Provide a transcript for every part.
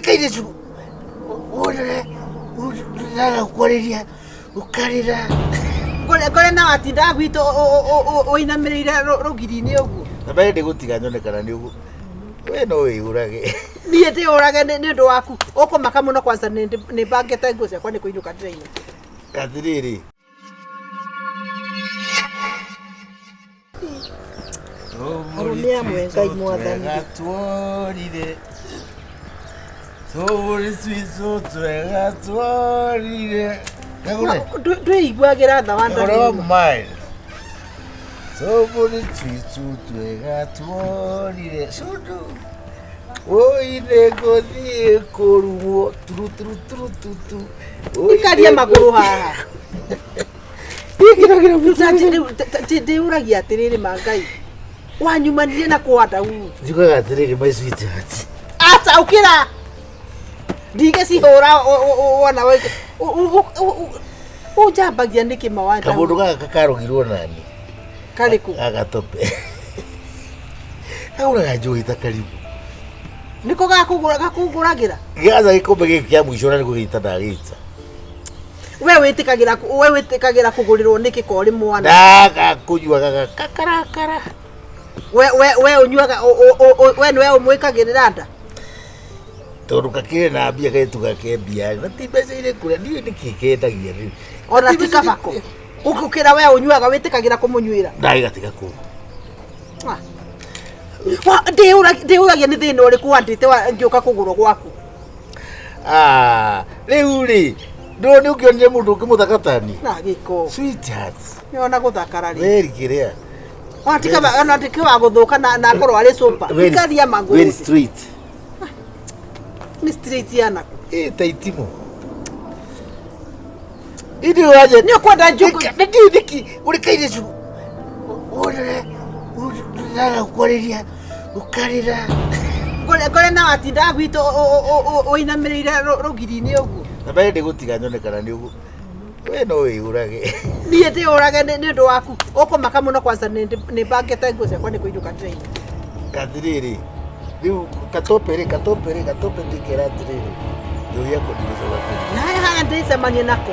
Kairĩtu wonere ũraga kwarĩria ũkarĩra. Ngore na watindaga gwitũ ũinamĩrĩire rũgiri-inĩ ũguo. Na mbere ndĩgũtiga nyone kana nĩ ũguo. We no wĩyũrage. Niĩ ndĩyũrage nĩ ũndũ waku. Ũkũmaka mũno kwanza nĩ bangĩte nguo ciakwa nĩ kũinũka ndĩrainũka. Atĩrĩrĩ. Arũme amwe Ngai mwathani. Tuorire. Tũbũri twitũ twega tuorire. Kagũre. Ndwĩiguagĩra tha wa Kagũre wa ndani. mine. Tũbũri twitũ twega tuorire. Cundu. Oi nĩngũthiĩ kũrumwo turu turu turu tutu. Oi Ikaria nĩngũthiĩ- magũrũ haha. Ĩkĩragĩra Ndĩũragia atĩrĩrĩ ma Ngai. Wanyumanire na kwanda uu. Njugaga atĩrĩrĩ my sweetheart. Aca ũkĩra. Ndigĩcihũra wona ũnjambagia nĩkĩ mawanda. Kamũndũ gaka karũgirwo nani? Karĩkũ? Gaka tope. Kagũraga njohi ta karibu. Nĩko gakũgũragĩra. Gĩaca gĩkombe gĩkĩ kĩa mũico na nĩkũgĩita ndagĩita. We wĩtĩkagĩra we wĩtĩkagĩra kũgũrĩrwo nĩkĩ korĩ mwana. Ndagakũnyua gaga kakarakara. We we we ũnyuaga we nĩwe ũmwĩkagĩrĩra nda. Tondũ kakĩrĩ na mbia kairĩtu gake mbia na ti mbeca irĩ kũrĩa ndiũĩ nĩkĩ kendagia rĩu. Ona ti kabako. Ũkũkĩra we ũnyuaga wĩtĩkagĩra kũmũnyuĩra. Ndagĩgatiga kũu. Ah. Ndĩũragia nĩ thĩna ũrĩkũ wandĩte ngĩũka kũgũrwo gwaku. Ah, rĩu rĩ ndũĩ nĩ ũngĩonire mũndũ ũngĩ mũthaka tani. Na gĩko. Sweetheart. Nĩona gũthakara rĩ. Very kĩrĩa. Ona ti kaba ona ti wa gũthũka na akorwo arĩ super. Ikaria Very magũrũ. straight. Nĩ straight ya naku. Ĩ ta itimũ. Indi waje. Nĩ ũkwenda njũkũ. Nĩ ndiũĩ nĩkĩ ũrĩ kairĩtu wonere ũraga kwarĩria ũkarĩra. Ngore na watindaga gwitũ ũinamĩrĩire rũgiri-inĩ ũguo. Na mbere ndĩgũtiga nyone kana nĩ ũguo. We no wĩyũrage. Niĩ ndĩyũrage nĩ ũndũ waku. Ũkũmaka mũno kwanza nĩ bangĩte nguo ciakwa nĩ kũinũka ndĩrainũka. Atĩrĩrĩ rĩu katope rĩ katope rĩ katope ndĩkera atĩrĩrĩ njohi yakwa ndigũcoka kũnyua. Na haha ndĩcemanie nako.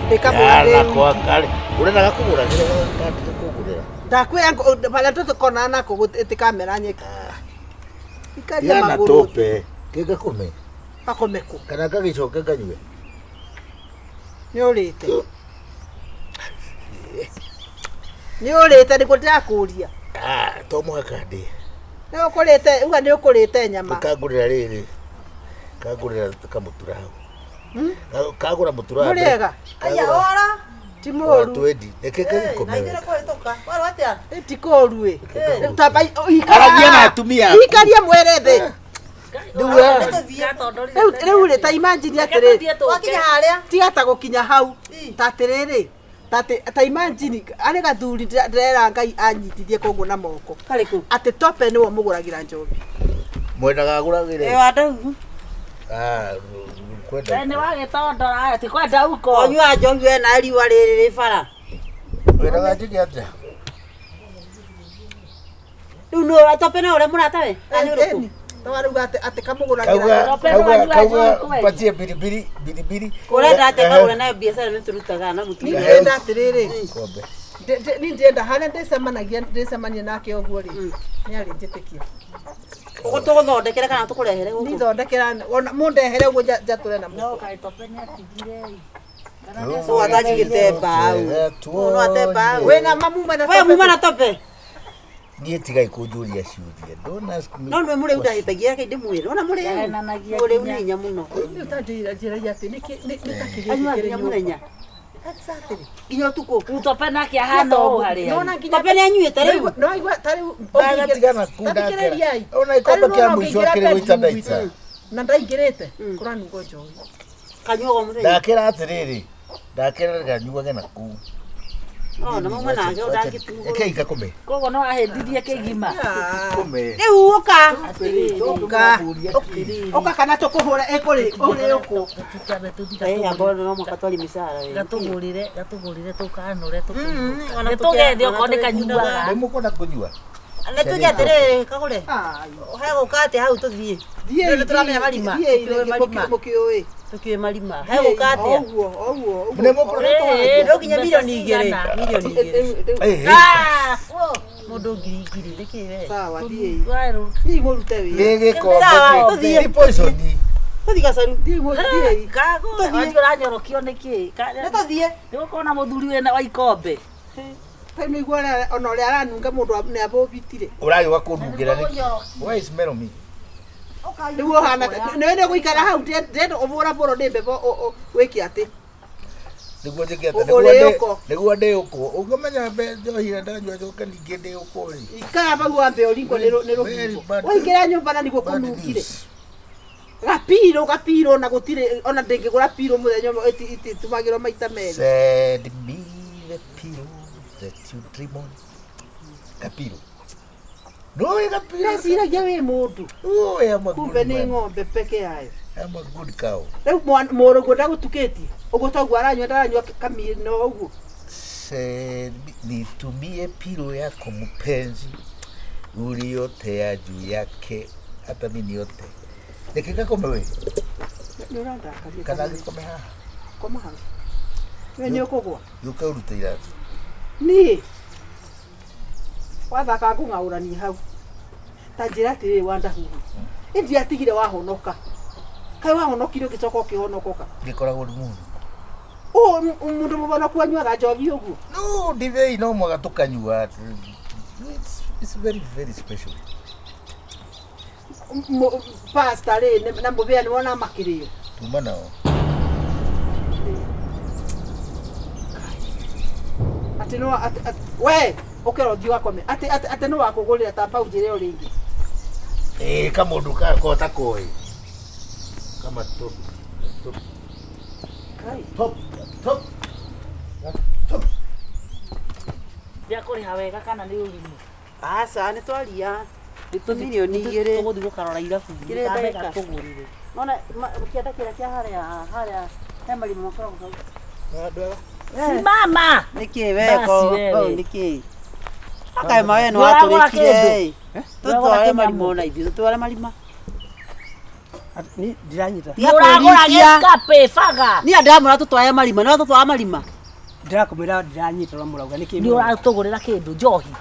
Ndĩkagũra ndĩ Nako wiki. akarĩ ũrenda gakũgũragĩra gakũgũrĩra. Ndakwĩra harĩa tũkonana nako ĩtĩkamera nyeki. Ikaria Tigana magũrũ. tope kĩngakome Gakome kũ? kana gagĩcoke nganyue. Nĩ ũrĩte. Nĩ ũrĩte nĩguo ndĩrakũria. Ah, to mũhaka ndĩe. Nĩ ũkũrĩte uga nĩ ũkũrĩte nyama. Kangũrĩra rĩrĩ kangũrĩra kamũtura hau. Kagũra mũtura wa mbere. Mũrĩega? Aya ora. Ti Wa mũru. twendi. Reke kagĩkome Na ithere wega. kũhĩtũka. Warwo atĩa? Ti kũru ĩ. Tamba ikara. Aragia na atumia aku. Ikaria mwere thĩ. Rĩu we- Rĩu rĩu rĩ ta imagine atĩrĩrĩ. Wakinya harĩa. Tiga ta gũkinya hau. Ta atĩrĩrĩ. Ta imagine arĩ gathuri ndĩrera Ngai anyitithie koguo na moko. Karĩkũ? Atĩ tope nĩwe ũmũgũragĩra njohi. Mwendaga agũragĩre. Ĩ wa ndau. Ah, kwenda. Nĩ wagĩtondora ti kwenda uko. Ũnyua njohi we na riũa rĩrĩ rĩ bara. Wendaga njĩke atĩa? Rĩu nũ tope na ũrĩa mũratawe? Kana nĩ ũrĩkũ? Ĩni. Tawarauga atĩ Kauga kamũgũragĩra. Tope kauga nĩwanyua kauga njohi kweli. patie biribiri biribiri. Ũrenda atĩa kagũra nayo biacara nĩ tũrutaga na Niĩ mũtumia. ndĩrenda atĩrĩrĩ. Kombe. Niĩ ndĩrenda harĩa ndĩcemanagia ndĩcemania nake ũguo rĩ. Nĩ arĩnjĩtĩkia. Tũgũthondekere kana tũkũrehere gũkũ? Nithondekera ona mũndehere ũguo njatũre na No mũhuko. kaĩ tope nĩ atigire ĩ. Ũũ atanjigĩte mbaũ. Ũũ no ate mbaũ. Wĩna mamuma na We tope. muma na tope. Niĩ tigai kũnjũria ciũria. Don't ask me. No nĩ mũrĩu ndahĩtagia reke ndĩmwĩre. Ona mũrĩu. Ndahenanagia Mũrĩu nginya. nĩ hinya mũno. Rĩu ta njĩragia atĩ nĩkĩ nĩ ta kĩrĩa Anyua kĩrĩ nginya nyũmba. mũthenya. Exactly. Nginya ũtukũ. Rĩu tope nake ahana ũũ harĩa. Nona nginya Tope nĩ anyuĩte rĩu. No igua ta rĩu Ndagatigana kuu Tathikĩrĩriai. ndakera. Ona ikombe Ta rĩu kĩa nona mũico ũngĩingĩra akĩrĩ gũita bedroom ndaita. gwitũ, Na ndaingĩrĩte kũranungwo njohi. Kanyuaga o mũthenya. Ndakera atĩrĩrĩ. Ndakera nganyuage na kuu. Oh, na mauma nake ũndangĩtumũra. Reke ikakome. Koguo no ahĩtithie kĩgima. Kome. Rĩu ũka. Ũka. Ũka kana tũkũhũre ĩkũrĩ ũrĩ ũkũ. Tũtambe tũthiĩ Eh, ambao no mũhaka twari mĩcara we. gatũgũrĩre gatũgũrĩre tũkanũre ona tũkũgethe tũkĩa- okorwo nĩ ona kanyuaga. Nĩ mũkwenda kũnyua? Nĩ tuge atĩrĩrĩ kagũre. Ai. Hegũka atĩa hau tũthiĩ? Thiĩi, Nĩ tũramenya marima. thiĩi, Tũkiũĩ marima. mũkĩũĩ. Tũkiũĩ marima. Hegũka atĩa? Ũguo, ũguo, ũguo. Nĩ mũkũrũ- Eh, Rĩu nginya mbeca milioni igĩrĩ. cigana? Milioni igĩrĩ. Rĩu- Eh, Ah, oh. Mũndũ ngiri igĩrĩ. Nĩkĩ we? Sawa, thiĩi. Waru. Thiĩi mũrute wĩra. Nĩ gĩkombe Sawa, kĩ- tũthiĩ. Nĩ poison. Tũthiĩ gacaru. Thiĩi thiĩi. Kagũre. Wanjia ũranyorokio nĩkĩ? Nĩ tũthiĩ. Nĩgũkorwo na mũthuri wĩna wa ikombe. Ta nĩ igua ũrĩa- ona ũrĩa aranunga mũndũ nĩ abũbitire. Ũragĩũka kũndungĩra nĩkĩ? Why smell me? Rĩu ũhana nĩwe nĩ ũgũikara hau ndĩrenda ũbũrabũrwo nĩ mbembe wĩke atĩ. Nĩguo njĩke atĩa? Ũrĩũkwo. Nĩguo ndĩũkwo. Ũngĩmenya mbe njohi ĩrĩa ndanyua njoke ningĩ ndĩũkwo rĩ. Ikara hau wambe ũringwo nĩ Very rũhuho. bad- Waingĩra nyũmba na nĩguo bad kũnungire. news. Gapiro gapiro na gũtirĩ ona ndĩngĩgũra piro mũthenya ũmwe ĩtũmagĩrwo maita merĩ. Send me the pillow that you dream on. Kapiro. No, kapiro. Ndeciragia wĩ mũndũ. Oh, I am a Kumbe good nĩ man. ng'ombe peke yayo. I am a good cow. Rĩu mũrũguo ndagũtukĩtie. Ũguo toguo aranyua ndaranyua kamino ũguo. Send me, nitumie pilo yako mpenzi uliotea juu yake hata mimi niote. Nikikakome we Nĩ ũrandakaria. kana gĩkome haha Koma hau. We nĩ ũkũgwa. gĩũke ũrute iratũ. Niĩ wathaka ngũng'aũrania hau. Ta njĩra atĩrĩrĩ Wandahuhu. Ĩndĩ atigire wahonoka. Kaĩ wahonokire ũgĩcoka ũkĩhonokoka. Ngĩkoragwo ndĩ mũndũ. Ũũ mũndũ mũhonoku anyuaga njohi ũguo. No, ndibei no mwaka tũkanyua. It's very very special. Pastor rĩ na mũbĩa nĩ wona makĩrĩo. Tuma nao. Atĩ no we ũkĩra ũthiĩ ũgakome. Atĩ atĩ no wakũgũrĩra ta mbau njĩre o rĩngĩ. Eh, kamũndũ gakoo ta koĩ. Kama top top Kai. top top top. Nĩ akũrĩha wega kana nĩ ũrimũ? Aca nĩ twaria. Milioni igĩrĩ. Tũgũthiĩ gũkarora irabu. Kĩrĩa Kambe ndagĩka. gatũgũrĩre. Nona kĩanda kĩrĩa kĩa harĩa harĩa he marima makoragwo hau. Simama. Nĩkĩ Basi weko? wewe. Hau nĩkĩ? Akae we nĩ Nĩũragũra watũrĩkire. kĩndũ? Tũtware Nĩũragũra marima kĩnyamũ? ona ithuĩ tũtware marima. Ni ndiranyita. Tiga Nĩũragũra kwĩrikia. gĩkape baga. Niĩ ndamwĩra tũtware marima, nĩ tũtwara marima. Ndĩrakũmwĩra ndiranyita ũrĩa mũrauga nĩkĩ Nĩ ũratũgũrĩra kĩndũ njohi.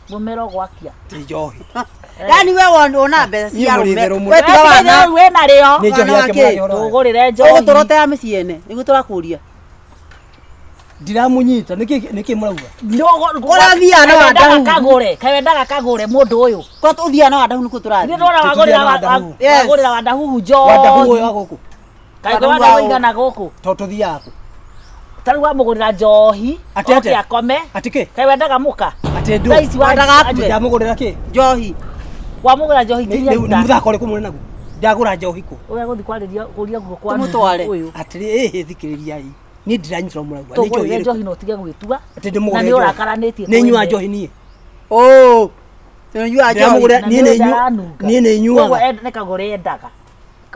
Mũmero gwakia. Ti njohi. Yaani we wona mbeca Niĩ cia mũrĩ arũme. therũ mũno. We tiga wana. Rĩu wĩna rĩo. Nĩ njohi Wana yake wa kĩ? mũragia ũhoro wayo. Tũgũrĩre njohi. Ũgũtũrotea mĩciĩ ene nĩguo tũrakũria. Ndiramunyita nĩkĩ nĩkĩ mũrauga? Ũrathiaga na Wandahu. Kagũre. Kaĩ wendaga kagũre mũndũ ũyũ. Kwa tũthiaga na Wandahu nĩkuo Nĩ tũrathiĩ. ndona wagũrĩra Tũthiaga na Wandahu. Yes. wagũrĩra Wandahuhu Wandahu njohi. ũyũ wa gũkũ. Kaĩ Wandahu Wandahu wa igana gũkũ. To tũthiaga kũ? Ta rĩu wamũgũrĩra njohi. Atĩ Oke atĩa? akome. Atĩ kĩ? Kaĩ wendaga mũka. Atĩ ndũ. Thaa ici Wendaga akue. Ndamũgũrĩra kĩ? Njohi. Wamũgũrĩra njohi Nĩ nginya nĩ ita. mũthako ũrĩkũ mũrĩ naguo? Ndagũra njohi kũ? Ũrĩa gũthiĩ kwarĩria kũria guo kwa Tũmũtware. ũyũ. Atĩrĩ ĩhĩ thikĩrĩriai. Niĩ ndiranyita ũrĩa mũrauga. Nĩ njohi Tũgũrĩre ĩrĩkũ? njohi na ũtige gwĩtua. Atĩ Na ndĩmũgũrĩre nĩ njohi. ũrakaranĩtie. Nĩ nyuaga njohi niĩ. Oo. Tũnyua njohi. Ndĩramũgũrĩra niĩ nĩ niĩ nĩ nyuaga. Nĩ kagũre endaga.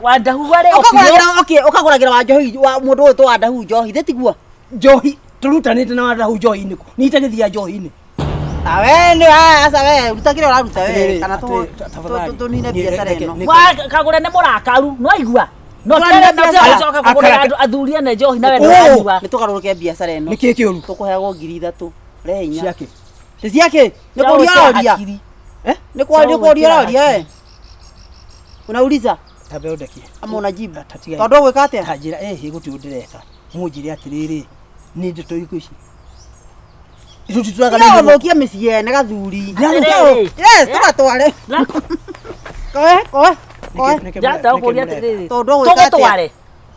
Wandahu arĩ Ũkagũragĩra okay, ũkagũragĩra wa njohi wa mũndũ ũyũ twa Wandahu njohi thĩ tiguo? Njohi tũrutanĩte na Wandahu njohi-inĩ kũ? Niĩ itagĩthiaga njohi-inĩ. Ah we nĩ aca we ruta kĩrĩa ũraruta we Atĩrĩrĩ, kana atĩrĩrĩ, tafadhali. tũnine Niĩ biacara reke- ĩno. nĩ- Kagũre nĩ mũrakaru. Nĩ waigua? No Tũranine tene biacara. ũcoke kũgũrĩra Akara- andũ athuri ene njohi na we Ũũ. ndũranyua. Nĩ tũgarũrũke biacara ĩno. Nĩkĩ kĩũru? Tũkũheagwo ngiri ithatũ. Rehe inya. Ciakĩ? Nĩ ciakĩ? Nĩ kũria ũroria. Hakiri. Eh? Nĩ kũria Cia ũroria we. Unauliza Tambe ũndekie. ama unajibu? Ta tigai. Tondũ ũgwĩka atĩa? Ta njĩra ĩhĩ gũtirĩ ũndũ ndĩreka. Mũnjĩre atĩrĩrĩ, nĩ ndeto irĩkũ ici? Ithuĩ titũraga Tiga gũthũkia mĩciĩ ene gathuri. Atĩrĩrĩ. Yes, tũgatware. Koe, koe, koe. Ndĩrenda gũkũria atĩrĩrĩ. Tondũ ũgwĩka atĩa? Tũgũtware.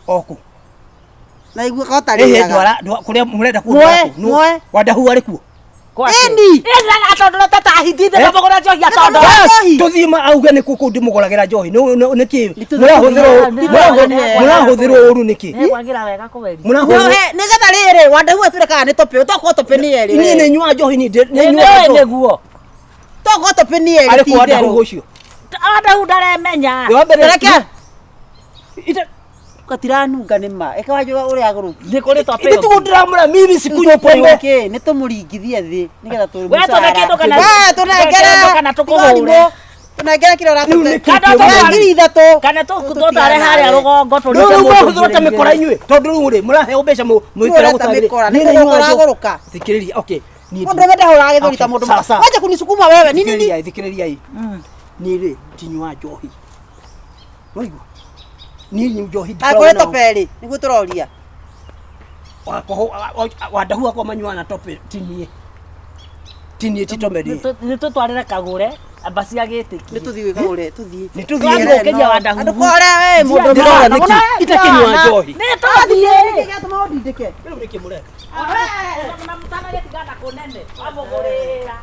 Oku. Na igua kota Ĩhĩ rĩaga. ndwara kũrĩa mũrenda Muoe, kũndwara kũ? muoe. Wandahu arĩ kuo? Gwake. Ĩni. Ĩni tondũ no tata ahithite Eh? ndamũgũrĩra njohi atondora. Njohi. Tũthiĩ ma auge nĩ kũ kũu ndĩmũgũragĩra njohi. Nĩkĩ? Nĩ Mũrahũthĩrwo nĩ- mũrahũthĩrwo ũru nĩkĩ? Nĩngwagĩra wega kũgeria. Mũrahũthĩrwo Nĩgetha rĩrĩ Wandahu atwĩre kana nĩ tũpĩ tokorwo tũpĩ nĩ erĩ Niĩ we. nĩ nyuaga njohi niĩ nĩ Nĩ nyuaga nĩũĩ njohi. nĩguo. Tokorwo tũpĩ nĩ erĩ Arĩ ti kũ Wandahu itherũ. ũcio? Wandahu ndaremenya. Wa mbere Reke. Ite Gatiranunga nĩ ma. Eka wanjũa ũrĩa agũrũki. Nĩ kũrĩ tope. Ithe tugu ndiramũra mimi sikunywa pombe. Kĩ nĩ tũmũringithie thĩ nĩgetha tũ We tũne kĩndũ kana We tũnengere kĩndũ kana tũkũhũre. Tũnengere kĩrĩa Rĩu nĩ ũratũte. kĩ Kana kĩũmũ? 3,000. Kana tũtware harĩa rũgongo Rĩu tũrute rĩu mũndũ mũrahũthĩra ta igĩrĩ mĩkora igĩrĩ. inyuĩ tondũ rĩu rĩ mũraheo mbeca mũikara Ũreta mĩkora, nĩ kũgũrũka ũragũrũka. Thikĩrĩria, okay. Niĩ Mũndũ ũrĩa ndahũraga gĩthũri ta Okay, mũndũ. sawa, sawa. Wacha kunisukuma wewe. Nini nini? Thikĩrĩriai, thikĩrĩriai. Niĩ rĩ ndinyua njohi. Waigua? Niĩ nyu njohi ndikoragwo Akũrĩ nayo. toperĩ nĩguo tũroria. Wandahu akwa manyuaga na tope ti niĩ. Ti niĩ ti tope niĩ. Nĩ tũtwarĩre kagũre amba cia gĩtĩki. Nĩ tũthiĩ gwĩka tũthiĩ. Nĩ tũthiĩ. Twagũkĩria Wandahuhu. Ndũkore we mũndũ Ndĩrora nĩkĩ itakĩnyua njohi. Nĩ tũthiĩ. Nĩkĩ gĩatũma ũndindĩke? Rĩu nĩkĩ mũreka? Na mũtanagĩtigana kũnene wamũgũrĩra.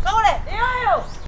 Kagũre. Ĩyo.